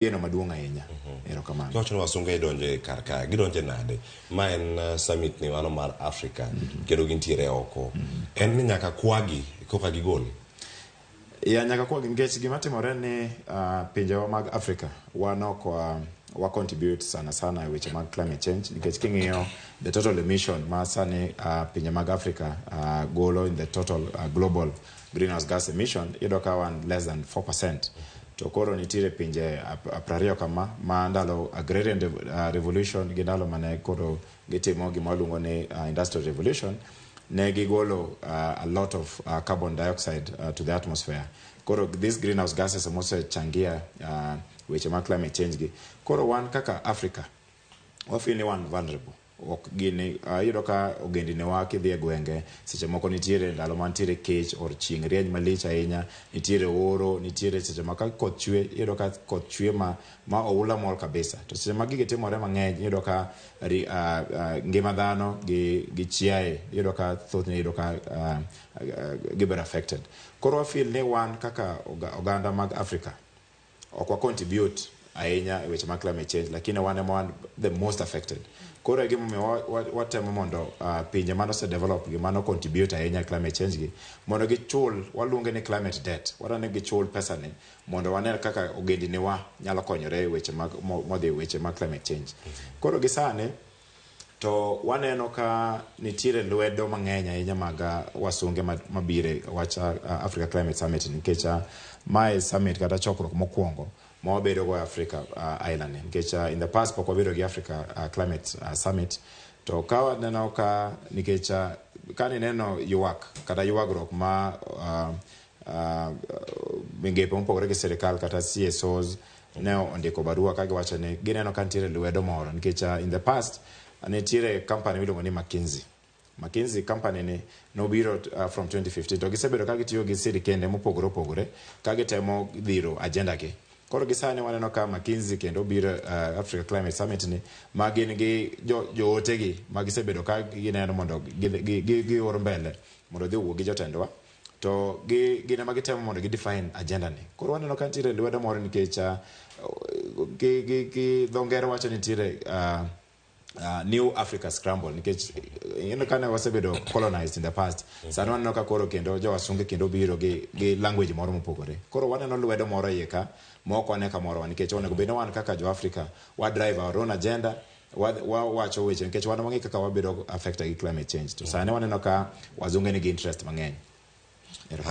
Geno maduong' ahinya. Erokamano. Kiwacho ni wasunge donjo e kar ka, gidonjo nade? Ma en summit ni mano mar Africa, kendo gintiere oko. En ni nyaka kwagi koka gigol. Ya, nyaka kwagi, nikech gima timore ni pinjewa mag Africa wan ok wa contribute sana sana e weche mag climate change, nikech king'iyo the total emission ma sani pinje mag Africa golo in the total global greenhouse gas emission, iyudo ka wan less than 4%. To koro nitiere pinje 20 kama ma ndalo agrarian revolution gi ndalo mane koro gitimo gima waluongo ni industrial revolution, ne gigolo a lot of carbon dioxide to the atmosphere. Koro these greenhouse gases mosechangia weche mag climate change gi. Koro wan kaka Africa wafeel ni wan vulnerable. Ok gini, iyudo ka ogendini wa kidhi e gwenge seche moko nitiere ndalo ma nitiere kech or chieng' rieny malich ahinya, nitiere oro, nitiere seche ma ka koth chwe, iyudo ka koth chwe ma oula mol kabisa. To seche ma gigi timore mang'eny, iyudo ka ngima dhano gi chiaye, iyudo ka thothne iyudo ka gibedo affected. Koro wa feel ni wan kaka oganda mag Africa ok wa contribute ahinya e weche mag climate change, lakini wan ema wan the most affected. Koro e gimomiyo watemo mondo pinje mane ose develop gi mano contribute ahinya e climate change gi mondo gichul, waluonge ni climate debt. Wadwaro ni gichul pesa ni mondo wane kaka ogendini wa nyalo konyore e weche mag modhi e weche mag climate change. Koro gi sani to waneno ka nitiere lwedo mang'eny ahinya mag wasunge mabiro e wach Africa Climate Summit, nikech mae summit kata chokruok mokwongo ma wabedo go e Africa island ni, nikech in the past pok wabedo gi Africa Climate Summit. To ka waneno ka nikech ka nineno ywak kata ywagruok ma migepe mopogore gi sirikal kata CSOs ne ondiko barua ka giwacho ni gineno ka nitiere lwedo moro, nikech in the past nitiere company miluongo ni McKinsey. McKinsey company ni nobiro from 2015 to gisebedo ka gitiyo gi sirikende mopogore opogore ka gitemo dhiro agenda gi. Koro gi sani waneno ka McKinsey kendo biro Africa Climate Summit ni ma gin gi jootegi ma gisebedo ka gineno mondo gior mbele mondo odhi owuo gi jotendwa, to gi gin ema gitemo mondo gi define agenda ni. Koro waneno ka nitiere lwedo moro, nikech gi dho ngere wacho ni nitiere New Africa Scramble, nikech ineno ka ne wasebedo colonized in the past, sani waneno ka koro kendo jowasunge kendo biro gi language moro mopogore. Koro waneno lwedo moro iye ka ma ok wane kamoro, nikech onego bed ni wan kaka jo Africa wa drive our own agenda, wawacho weche, nikech wan wang'e kaka wabedo affected gi climate change. To sani waneno ka wazunge nigi interest mang'eny. Erokamano.